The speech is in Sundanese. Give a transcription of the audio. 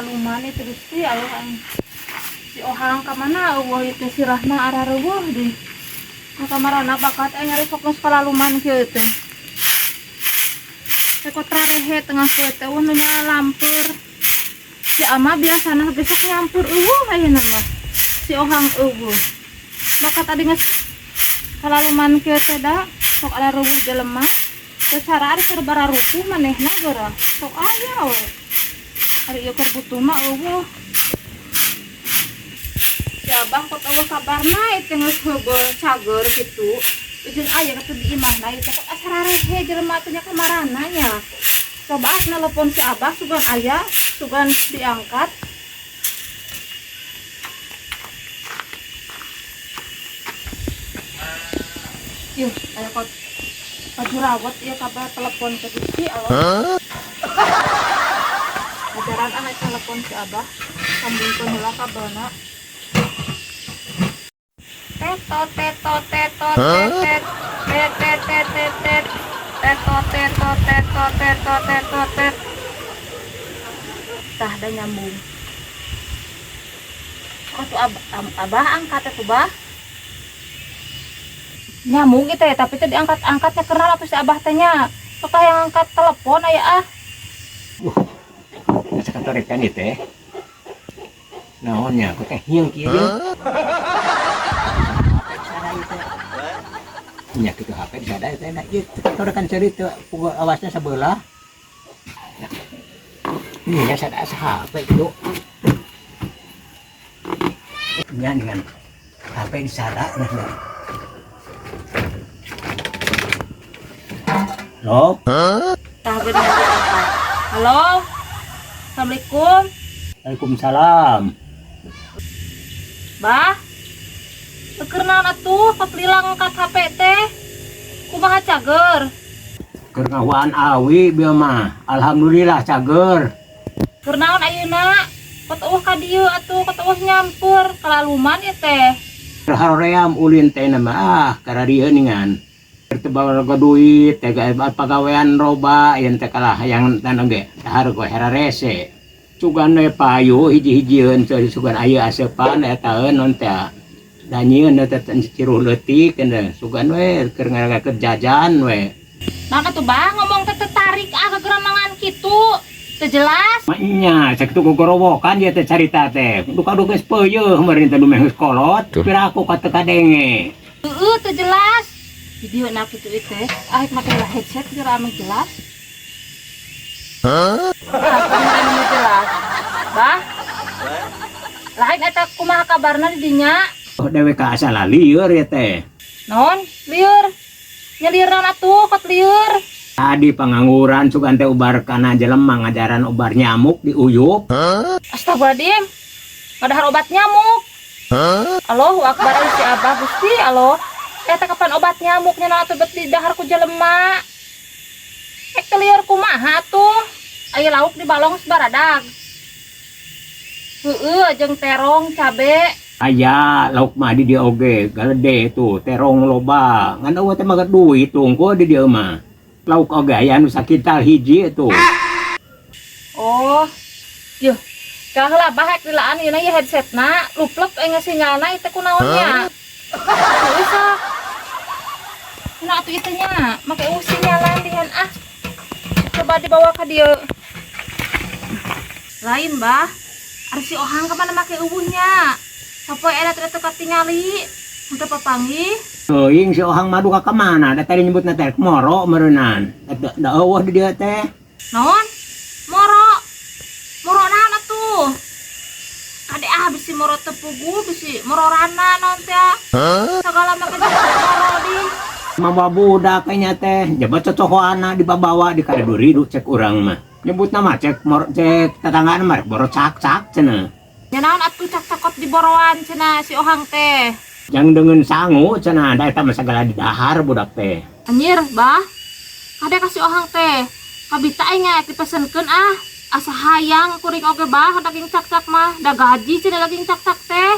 Kalaluman itu Gusti Allah aing. Si Ohang ka mana euweuh ieu teh, si Rahma arareuweuh deui. Ka kamarana bakat aing ngaresok geus kalaluman kieu teh. Teh kotra rehe tengah poe teh euweuh nu lamper. Si Ama biasana besok nyampur, euweuh ayeuna mah. Si Ohang euweuh. Bakat tadi geus kalaluman kieu teh da sok arareuweuh jelema. Secara ari keur bararupuh manehna geura. Sok aya we. Ari ieu keur butuh mah euweuh. Si Abah kok euweuh kabarna ieu geus heubeul cager kitu. Ujung aya atuh di imahna ieu teh, kok asa rarehe jelema teh nya, kamarana nya. Coba ah nelpon si Abah, sugan aya, sugan diangkat. Yuh, aya kok baju rawat ieu kabar telepon ke Gusti Allah. Ajaran ah telepon si Abah. Sambungkeun heula kabelna. Tetot tetot tetot tetet tetet tetet tet tetot tetot tetot tetot tetot tet. Tah, da nyambung. Oh tuh, abah angkat atuh, Bah. Nyambung gitu ya, tapi teh diangkat-angkatnya kenal atuh si Abah teh nya. Sok yang angkat telepon aya ah. Asa katorekan ieu teh. Naon nya, aku teh hieung kieu ye. Nya kitu HP disada teh na ieu katorekan ceuri teh puguh awasna sabelah. Ini nya sada asa HP kitu. Nya dengan HP disada nah. Halo? Tah, bener diangkat. Halo? Assalamualaikum. Waalaikumsalam. Bah? Keur naon atuh papelilang angkat HP teh? Kumaha, cager? Keur ngahuaan awi bieu mah. Alhamdulillah cager. Keur naon ayeuna? Kot euweuh ka dieu atuh, kot euweuh nyampur kalaluman ieu teh. Haroream ulin teh nama ah kararieu ningan. Teu bawa duit teh pagawean loba yen teh kalah hayang tanah ge dahar go herarese. Sugan we payu hiji-hijieun teh, sugan aya aseupan eta non teh. Da nyieun teh ciruh leutik teh sugan we keur ngarakeun jajan we. Naon atuh, Bah, ngomong teh tertarik ah kageramangan kitu. Teu jelas. Maknya sakitu gogorowokan dia teh carita teh. Duka geus peuyeeh meureun teh dumeh geus kolot. Piraku ka teu kadenge. Heeh, teu jelas. Video na kitu ieu teh. Ah, make headset geura ameh jelas. Hah? Ah, jelas. Bah? Lain eta kumaha kabarna di dinya? Oh, dewek ka asa lieur ya teh. Non, lieur. Nyelir naon atuh kot lieur? Tadi pengangguran sugan teh ubar kana jelema ngajaran ubar nyamuk diuyup. Astagfirullahaladzim. Padahal obat nyamuk. Allahu akbar si Abah Gusti Allah. Eta kapan obat nyamuknya naon atuh bet di dahar ku jelema. Ek teu lieur kumaha atuh? Aya lauk di balong sebaradag. Heeh, jeung terong, cabe. Aya lauk mah di dieu oge, galede tuh, terong loba. Ngan eueuh teh magat duit tungku di dieu mah. Lauk oge aya anu sakintal hiji tuh. Oh. Yuh. Kaheula Bah, hek dilaan ieu na headsetna, luplek aing sinyalna ieu teh kunaon nya. Heeh sok. Nah atuh ieu teh nya, make eueuh sinyalan dihan ah. Coba dibawa ka dieu. Lain, Bah. Ari si Ohang kemana make eueuhnya? Sapoe eta teh teu katingali. Henteu papanggih. Teuing si Ohang mah duka ka mana? Da tadi nyebutna teh moro meureunnan. Da eueuh di dieu teh. Naon? Moro. Moro naon atuh? Kade ah bisi moro teu puguh, bisi moro rana naon teh. Sagala make moro di. Mawa budak kayaknya teh, jabat cocohoana dibabawa di kade duridu cek urang mah. Nyebut nama cek moro, cek tetanggaan mah boro cak-cak cenah. Nya naon atuh cak-cakot di boroan cenah si Ohang teh. Yang dengan sangu cenah, da eta mah sagala di dahar budak teh. Anjir, Bah. Kade ka si Ohang teh. Kabita aing nya dipesenkeun ah. Asa hayang kuring oge, Bah, daging cak-cak mah. Da gaji cenah daging cak-cak teh.